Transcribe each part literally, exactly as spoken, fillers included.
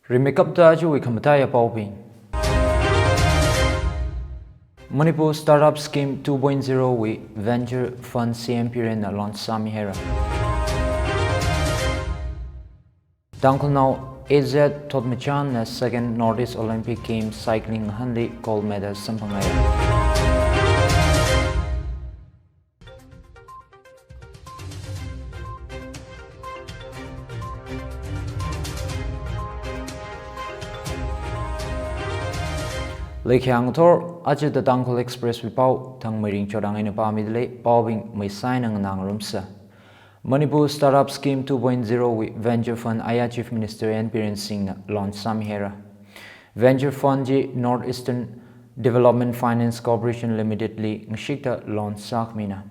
Rimeikapta aruiwui khamataiya paobing. Manipur Startup Scheme two point zero wui Venture Fund C M Birenna launch sāmihaira. Tangkhulnao A Z Thotmachanna Second Northeast Olympic Games Cycling ngahānli gold medal samphanghaira. Leikhyang thor, aja The Tangkhul Express wui pao, Thangmeiring Chodang eina pāmidalei, paobing meisaina nganāngarumsa. Manipur Startup Scheme two point zero wui Venture Fund aya Chief Minister N Biren Singhna launch sāmihaira. Venture Fund chi North Eastern Development Finance Corporation Limited li ngashikta launch sākhamina.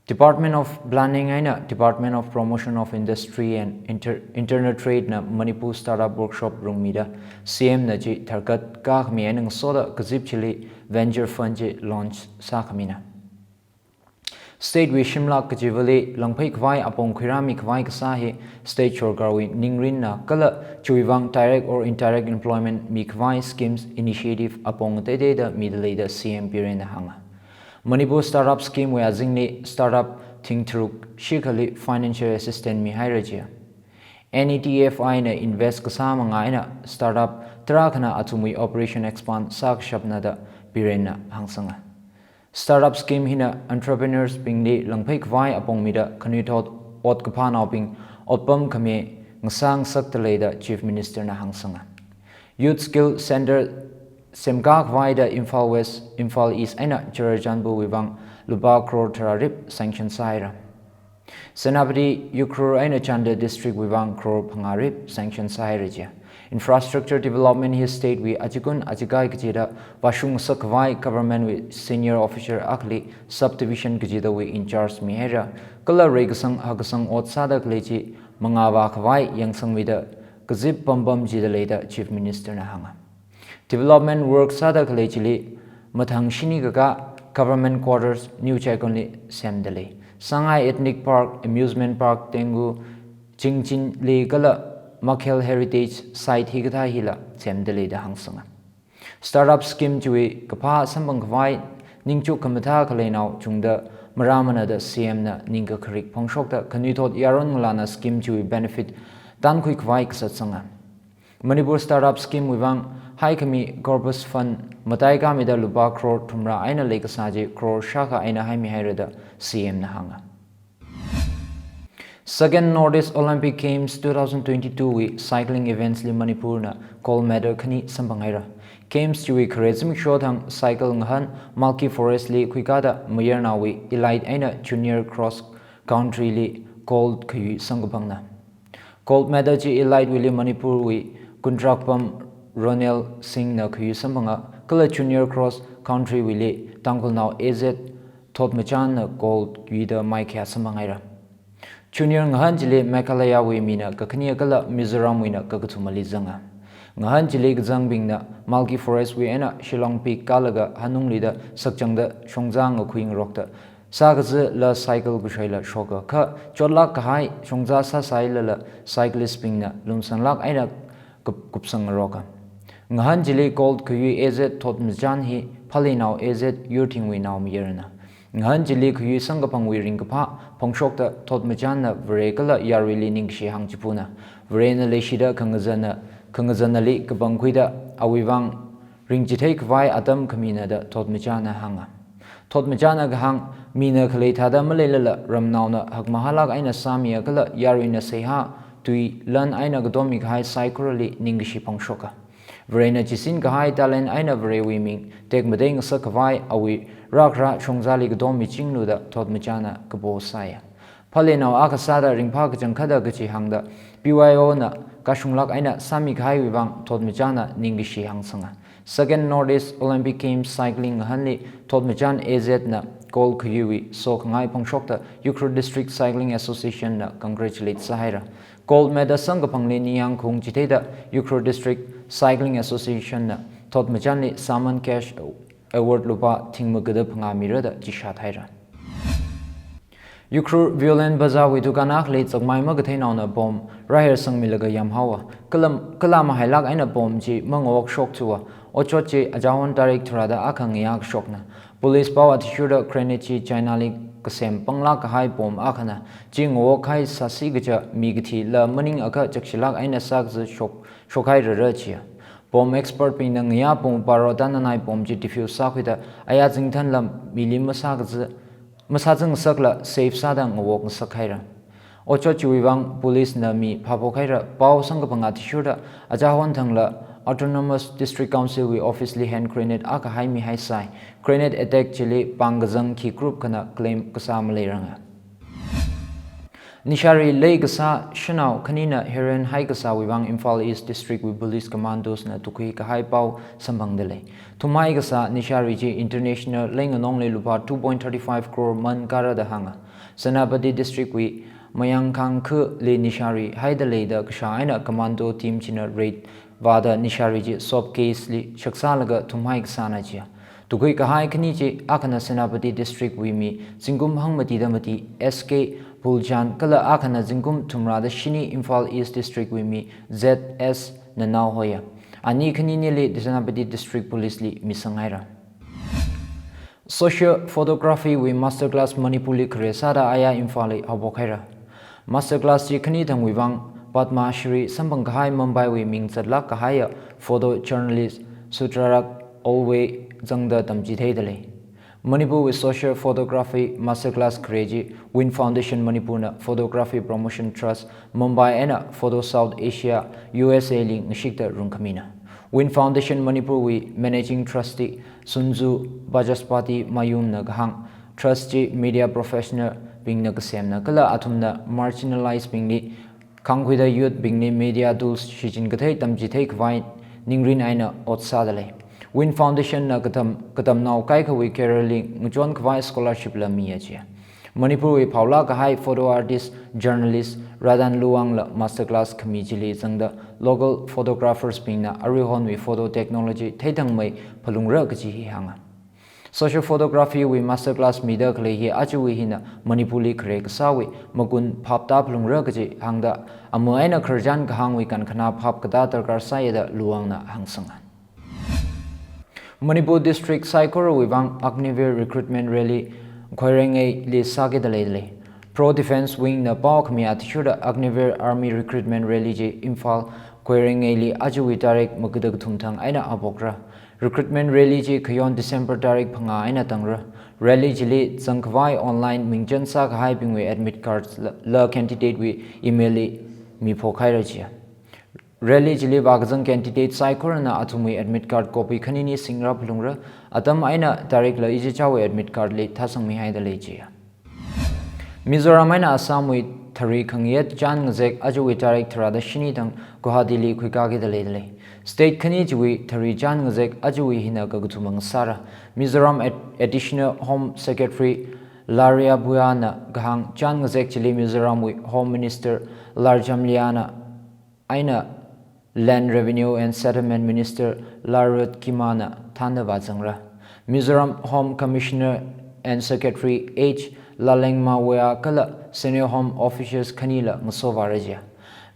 Department of Planning eina Department of Promotion of Industry and Inter-, Internal Trade na Manipur Startup Workshop rungmida C M na chi tharkat kakhami eina ngasoda kazip chili Venture Fund chi launch sākhamina. State wui shimlak kachivali langphei khavai apong khuirāmi khavai kasā hi state sorkarwui ningrinna kala chiwui vang direct or indirect employment mikhavai schemes initiative apong teiteida midaleida C M Birenna hānga. Manipur Startup Scheme wui azingli startup thing tharuk shikhali financial assistance mihaira jiya. N E T F I na invest kasā manga eina startup tarākhana athumwui operation expand sākashapna da Birenna hāngsanga. Startup scheme hina entrepreneurs bingli langphei khavai apong mida khanuithot ot kaphānaobing otpam khami ngasā ngasakdaleida Chief Minister na hāngsanga. Youth Skill Center semkā khavaida Imphal West, Imphal East eina Churachandpur wui vang lupā crore tharārip sanction sāhaira. Senapati, Ukhrul eina Chandel District wui vang crore phangārip sanction sāhaira jiya. Infrastructure development hi state wui achikun achikai kachida vāshung ngasak khavai government wui senior officer akhali subdivision kachidawui in charge mihaira. Kala reikasang hakkasang ot sāda khalei chi mangāvā khavai yangsangmida kazip pampam jidaleida Chief Minister na hānga. Development work sāda khalei chili mathang shini kakā Government Quarters New Checkon li semdalei. Sangai Ethnic Park, Amusement Park, Tengu, Chingchinli kala Makhel Heritage Site hikathā hila semdalei da hāngsanga. Startup scheme chiwui kaphā samphang khavai ningchuk khamathā khaleinao chungda marāmana da C M na ningkakharik phongshokta khanuithot yaron ngalāna scheme chiwui benefit tankhui khavai kasatsanga. Manipur Startup Scheme wui vang haikhami Corpus Fund mataikāmida lupā crore thumrā eina leikasā chi crore shākha eina haimihaira da C M na hānga. Second Northeast Olympic Games two thousand twenty-two wui cycling events li Manipur na gold medal khani samphanghaira. Games chiwui khare zimiksho thang cycle ngahān Malki Forest li khuikāda mayarnaowui elite eina junior cross country li gold khayui samkaphangna. Gold medal chi elite wuili Manipur wui Kundrakpam Ronel Singh na khayui samphanga, kala junior cross country wuili Tangkhulnao A Z Thotmachan na gold yuida maikhayā samphanghaira. Junior ngahān chili Meghalaya wui mina kakhane kala Mizoram wuina kakathumali zanga. Ngahān chili kazangbingna Malki Forest wui eina Shillong Peak kālaga hanunglida sakchangda shongza ngakhui ngarokta sākazila cycle kashoila shoka kha chotlāk kahai shongza sāsāilala cyclist bingna lumsanglāk eina kup-, kupsang ngaroka. Ngahān chili gold khayui A Z Thotmachan hi Phaleinao A Z Yurthingwui naomayarana. Ngahān chili khayui samkaphangwui ringkaphā phongshokta Thotmachan na Vare kala yaruili ningkashi hāngchipuna. Varena leishida khangazana, khangazanali kapangkhuida awui vang ringchithei khavai atam khamina da Thotmachan na hānga. Thotmachan na kahāng, mina khalei thāda maleilala ramnaona hakmahālāk eina sāmiya kala yaruina seihā tui lan eina katommi kahai saikorali ningkashi phongshoka. Varena chisin kahai talent eina Varewui ming tekmatei ngasak khavai awui rākhara shongzali katommi chinglu da Thotmachan na kapo sāya. Phaleinao akha sāda ringphā kachangkhata kachi hāngda P Y O na kashunglāk eina sāmi kahaiwui vang Thotmachan na ningkashi hāngsanga. Second Northeast Olympic Games Cycling ngahānli Thotmachan A Z na gold khayuiwui sokhangai phongshokta Ukhrul District Cycling Association na congratulate sāhaira. Gold medal samkaphangli ningyāng khaung chitheida Ukhrul District Cycling Association na Thotmachanli Saman Cash Award lupā thing magada phangā mira da chishat haira. Ukhrul Violent Bazaar wui dukan akhali chakmai makathei naona bomb rāher sangmilaga yamhaowa. Kala, kala mahailāk eina bomb chi mangawok shokthua. Otshot chi achahon tarik tharāda akha ngayā kashokna. Police pao athishurda grenade chi China li kasem panglāk kahai bomb akhana. Chi ngawok kahai sāsi kaja mi kathila maningakha chakshilāk eina sākaza shok, shokhairara jiya. Bomb expert bingna ngayā pung baro da nanai bomb chi defuse sākhuida aya zingthanla mili masākaza, masāzingasakla safe sāda ngawok ngasakhaira. Otshot chiwui vang police na mi phāphokhaira. Pao samkaphang athishurda achahon thangla Autonomous District Council wui office li hand grenade akha haimihaisai. Grenade attack chili pāng kazang khi group khana claim kasā maleiranga. Nishari leikasā shanao khanina heroin haikasāwui vang Imphal East District wui Police Commandos na tukhui kahai pao samphangda lei. Thumhai kasā nishari chi international leinganongli lupā two point thirty five crore man kara da hānga. Senapati District wui Mayangkhang khali nishari haida leida kashā eina commando team china raid vāda nishari chi soap case li shaksālaga thumhai kasāna jiya. Tukhui kahai khani chi akhana Senapati District wui mi zingkum hangmatida mati S K Phulchand kala akhana zingkum thumrāda shini Imphal East District wui mi Z S Nanao hoya. Ani khaninili Senapati District Police li misanghaira. Social photography wui masterclass Manipur li khare sāda aya Imphal li haophokhaira. Masterclass chi khani thangwui vang Padma Shri samphang kahai Mumbai wui ming zatlāk kahaiya photojournalist Sutrarak Olway zangda tamchitheida lei. Manipur wui social photography masterclass khare chi Win Foundation Manipur na Photography Promotion Trust Mumbai eina Photo South Asia U S A li ngashikta rungkhamina. Win Foundation Manipur wui Managing Trustee Sunzu Bajaspati Mayum na kahāng, trust chi media professional bingna kasemna kala athumna marginalized bingli khangkhuida youth bingli media tools shichin kathei tamchithei khavai ningrin eina ot sāda lei. Win Foundation na katam, katamnao kaikhawui career li ngachon khavai scholarship la miya jiya. Manipur wui phaolāk kahai photo artist, journalist Radan Luwang la masterclass khami chili zangda local photographers bingna aruihonwui photo technology theithangmei phalungra kaji hi hānga. Social photography wui masterclass mida khalei hi ajawui hina Manipur li khare kasāwui magun phapta phalungra kaji hāngda ama eina khararchan kahāngwui kankhana phap katā darkar sāya da Luwang na hāngsanga. Manipur District saikorawui vang Agniveer Recruitment Rally Khoirengei li sākida leida lei. Pro Defence Wing na pao khami athishurda Agniveer Army Recruitment Rally chi Imphal Khoirengei li ajawui tarik maga da kathum thang eina haophokra. Recruitment rally chi khayon December tarik phangā eina tangra. Rally chili zangkhavai online mingchan sākahaibingwui admit card la, la candidate wui email li miphokhaira jiya. Rally chili vākazang candidate saikorana athumwui admit card copy khanini singra phalungra. Atam eina tarik la ichichāwui admit card li thāsangmihaida lei jiya. Mizoram eina Assam wui thari khangayet chān ngazek ajawui tarik tharāda shini thang Guwahati li khuikakida leida lei. State khani chiwui thari chān ngazek ajawui hina kakathuma ngasāra. Mizoram Ad-, Additional Home Secretary Laria Bhuya na kahāng, chān ngazek chili Mizoram wui Home Minister Larjamliana eina Land Revenue and Settlement Minister Larut Kima na thānda vāzangra. Mizoram Home Commissioner and Secretary H Lalengma Woya kala Senior Home Officials khani la ngasovāra jiya.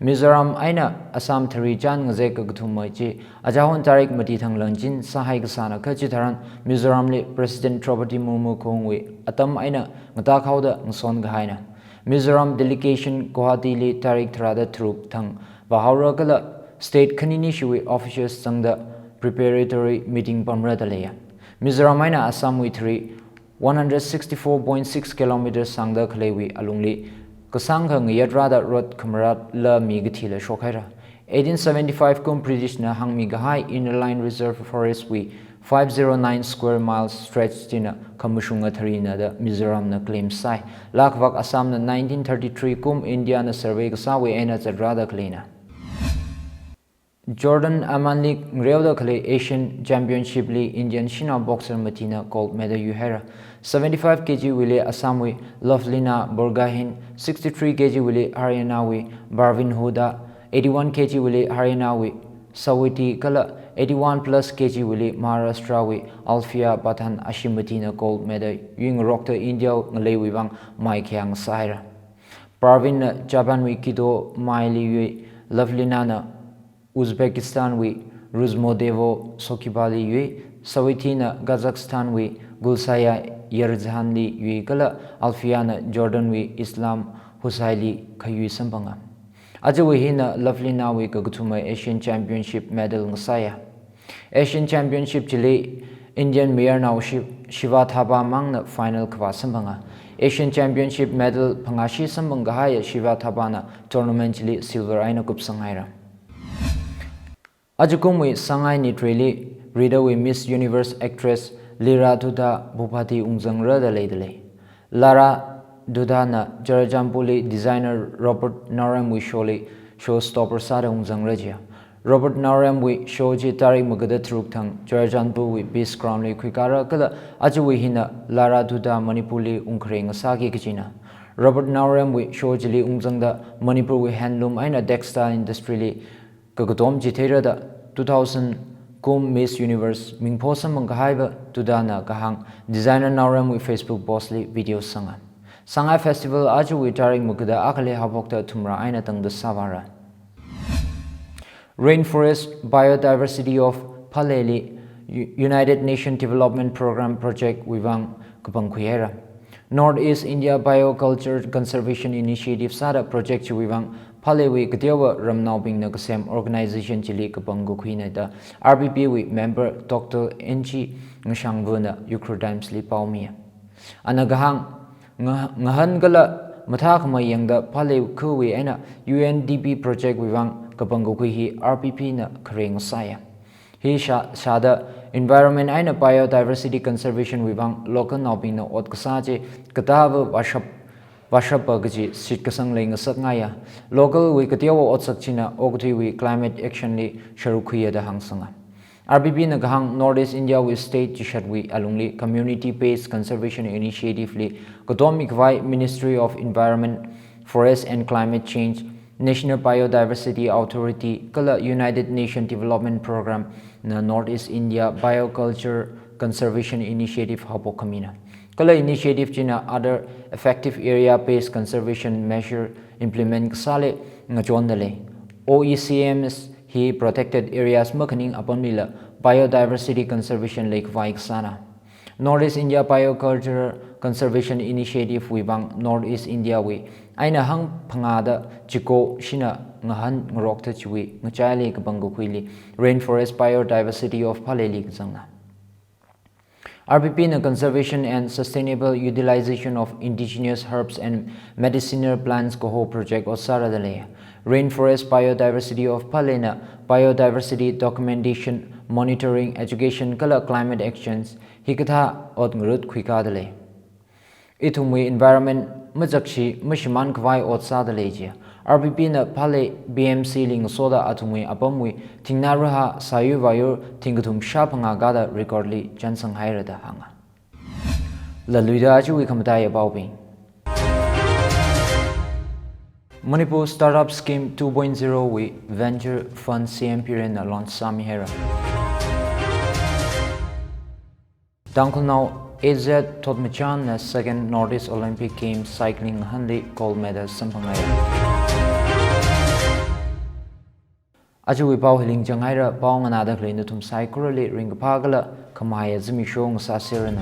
Mizoram eina Assam thari chān ngazek kakathuma chi achahon tarik mati thang langchin sāhai kasāna kha chitharan Mizoram li President Droupadi Murmu khaungwui atam eina ngatākhaoda ngason kahaina. Mizoram delegation Guwahati li tarik tharāda tharuk thang vāhaora kala state khanini chiwui officials zangda preparatory meeting pamra da leiya. Mizoram eina Assam wui thari one hundred sixty-four point six kilometers sāngda khaleiwui alungli kasāngkha ngayat rāda rot khamarat la mi kathi la shokhaira. Eighteen seventy-five kum British na hāngmi kahai Inner Line Reserve Forest wui five zero nine square miles stretch china khamashunga tharina da Mizoram na claim sāi. Lakvak Assam na nineteen thirty-three kum India na survey kasāwui eina zatrāda khaleina. Jordan Amman li ngareoda khalei Asian Championship li Indian shanao boxer mathina gold medal yuihaira. Seventy-five kg wuili Assam wui Lovelina Borgohain, sixty-three kg wuili Haryana wui Parveen Hooda, eighty-one kg wuili Haryana wui Sawiti kala eighty-one plus K G wuili Maharashtrawui Alfia Pathan Ashimatina gold medal yuingarokta India ngaleiwui vang maikhayang sāhaira. Parvinna Japanwui Kido Maili yui, Lovelinana Uzbekistanwui Ruzmodevo Sokibali yui, Sawitina Kazakhstanwui Gulsaya Yerzhanli yui kala Alfiana Jordanwui Islam Husaili khayui samphanga. Ajawui hina Lovelinawui kakathuma Asian Championship medal ngasāya. Asian Championship chili Indian mayarnao Shi-, Shiva Thapa mangna final khavā samphanga. Asian Championship medal phangāshi samphang kahaiya Shiva Thapana tournament chili silver eina kupsanghaira. Ajakumwui Sangai Nitreili ridawui Miss Universe actress Lira Dutta Bhupathi ungzangra da leidalei. Lara Duttana Churachandpurli designer Robert Naoremwui showli showstopper sāda ungzangra jiya. Robert Naoremwui show chi tarik magada tharuk thang Churachandpurwui Peace Groundli khuikāra kala ajawui hina Lara Dutta Manipurli ungkharei ngasāki kajina. Robert Naoremwui show chili ungzangda Manipurwui handloom eina textile industryli kakatom chitheira da two thousand kum Miss Universe mingpho samphang kahaiva Duttana kahāng designer Naoremwui Facebook postli video sanga. Sangai Festival ajawui tarik magada akhali haophokta thumrā eina tangda sāvāra. Rainforest Biodiversity of Phaleili U-, United Nation Development Program project wui vang kapangkhui haira. North East India Bioculture Conservation Initiative sāda project chiwui vang Phaleiwui kateowa ramnaobingna kasem organization chili kapangkakhuina da R B P wui member Doctor N G Ngashangvana Ukhrul Timesli paomiya. Ana kahāng, nga-, ngahān kala mathākhamei yangda Phalei khawui eina U N D P project wui vang kapangkakhui hi R B P na kharei ngasāya. Hi shā-, shāda environment eina biodiversity conservation wui vang local naobingna ot kasā chi katāva vāshap, vāshappa kaji shitkasang leingasakngaiya. Local wui kateowa otsak china okathuiwui climate action li sharuk khuiya da hāngsanga. R B P na kahāng North East India wui state chishatwui alungli community based conservation initiative li katommi khavai Ministry of Environment, Forest and Climate Change, National Biodiversity Authority kala United Nation Development Program na North East India Bioculture Conservation Initiative haophok khamina. Kala initiative china other effective area based conservation measure implement kasāli ngachonda lei. O E C Ms hi protected areas makhaning apamlila biodiversity conservation leikhavai kasāna. North East India Bioculture Conservation Initiative wui vang North East India wui eina hangphangāda chiko shina ngahān ngarokta chiwui ngachaili kapangkakhuili Rainforest Biodiversity of Phaleili kazangna. R B P na conservation and sustainable utilization of indigenous herbs and medicinal plants kaho project ot sāra da lei. Rainforest Biodiversity of Phaleina biodiversity documentation, monitoring, education kala climate actions hikathā ot ngarut khuikāda lei. Ithumwui environment mazakshi mashimān khavai ot sāda lei jiya. R B P na Phalei B M C li ngasoda athumwui apamwui thingnā rahā sāyur vāyur thingkathum shāphangā kāda record li chānsang haira da hānga. Laluida ajawui khamataiya paobing. Manipur Startup Scheme two point zero wui Venture Fund C M Birenna launch sāmi haira. Tangkhulnao A Z Thotmachanna second North East Olympic Games cycling ngahānli gold medal samphanghaira. Ajawui pao hili ngachang haira, pao nganāda khalei nathum saikorali ringkaphā kala khamahaiya zimiksho ngasāseranu.